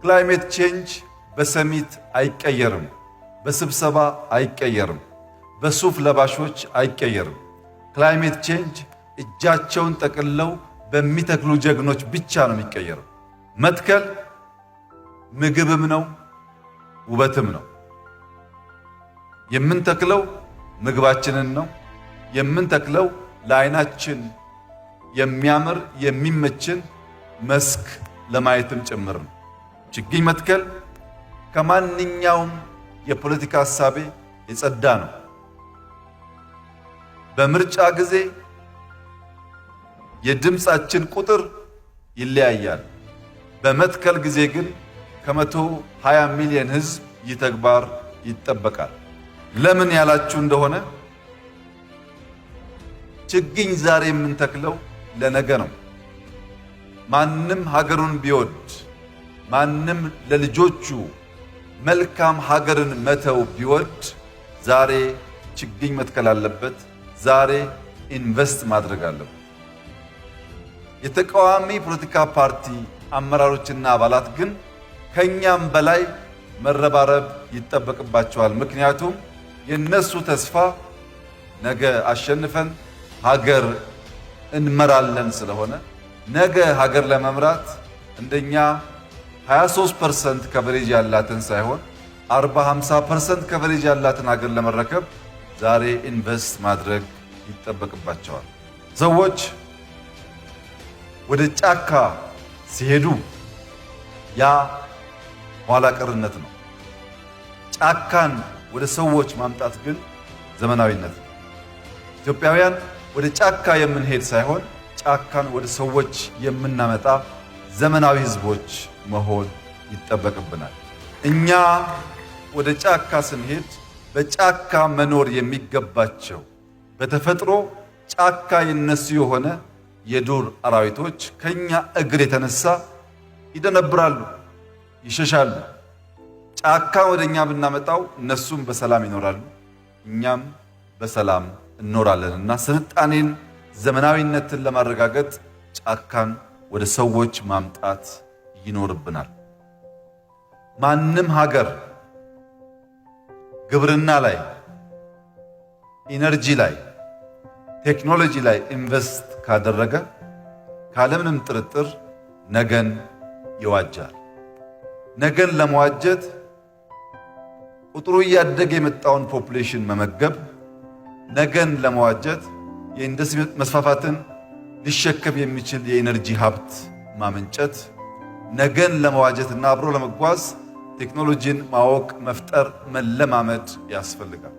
Climate change በ summit አይቀየርም፣ በስብሰባ አይቀየርም፣ በሱፍ ለባሾች አይቀየርም። Climate change እጃቸውን ጠቅልለው በሚተክሉ ጀግኖች ብቻ ነው የሚቀየረው። መትከል ምግብም ነው፣ ውበትም ነው። የምንተክለው ምግባችንን ነው። የምንተክለው ለዓይናችን የሚያምር የሚመችን መስክ ለማየትም ጭምር ነው። ችግኝ መትከል ከማንኛውም የፖለቲካ ሀሳቤ የጸዳ ነው። በምርጫ ጊዜ የድምፃችን ቁጥር ይለያያል። በመትከል ጊዜ ግን ከ120 ሚሊዮን ሕዝብ ይህ ተግባር ይጠበቃል። ለምን ያላችሁ እንደሆነ ችግኝ ዛሬ የምንተክለው ለነገ ነው። ማንም ሀገሩን ቢወድ፣ ማንም ለልጆቹ መልካም ሀገርን መተው ቢወድ ዛሬ ችግኝ መትከል አለበት። ዛሬ invest ማድረግ አለበት። የተቃዋሚ ፖለቲካ ፓርቲ አመራሮችና አባላት ግን ከኛም በላይ መረባረብ ይጠበቅባቸዋል። ምክንያቱም የነሱ ተስፋ ነገ አሸንፈን ሀገር እንመራለን ስለሆነ፣ ነገ ሀገር ለመምራት እንደኛ 23% coverage ያላትን ሳይሆን 40 50% coverage ያላትን ሀገር ለመረከብ ዛሬ invest ማድረግ ይጠበቅባቸዋል። ሰዎች ወደ ጫካ ሲሄዱ ያ ኋላ ቀርነት ነው። ጫካን ወደ ሰዎች ማምጣት ግን ዘመናዊነት ነው። ኢትዮጵያውያን ወደ ጫካ የምንሄድ ሳይሆን ጫካን ወደ ሰዎች የምናመጣ ዘመናዊ ሕዝቦች መሆን ይጠበቅብናል። እኛ ወደ ጫካ ስንሄድ በጫካ መኖር የሚገባቸው፣ በተፈጥሮ ጫካ የነሱ የሆነ የዱር አራዊቶች ከኛ እግር የተነሳ ይደነብራሉ፣ ይሸሻሉ። ጫካ ወደ እኛ ብናመጣው እነሱም በሰላም ይኖራሉ፣ እኛም በሰላም እንኖራለን እና ስልጣኔን ዘመናዊነትን ለማረጋገጥ ጫካን ወደ ሰዎች ማምጣት ይኖርብናል። ማንም ሀገር ግብርና ላይ፣ energy ላይ፣ ቴክኖሎጂ ላይ invest ካደረገ ካለምንም ጥርጥር ነገን ይዋጃል። ነገን ለመዋጀት ቁጥሩ እያደገ የመጣውን population መመገብ፣ ነገን ለመዋጀት የኢንዱስትሪ መስፋፋትን ሊሸከም የሚችል የ energy ሀብት ማመንጨት፣ ነገን ለመዋጀት እና አብሮ ለመጓዝ ቴክኖሎጂን ማወቅ፣ መፍጠር፣ መለማመድ ያስፈልጋል።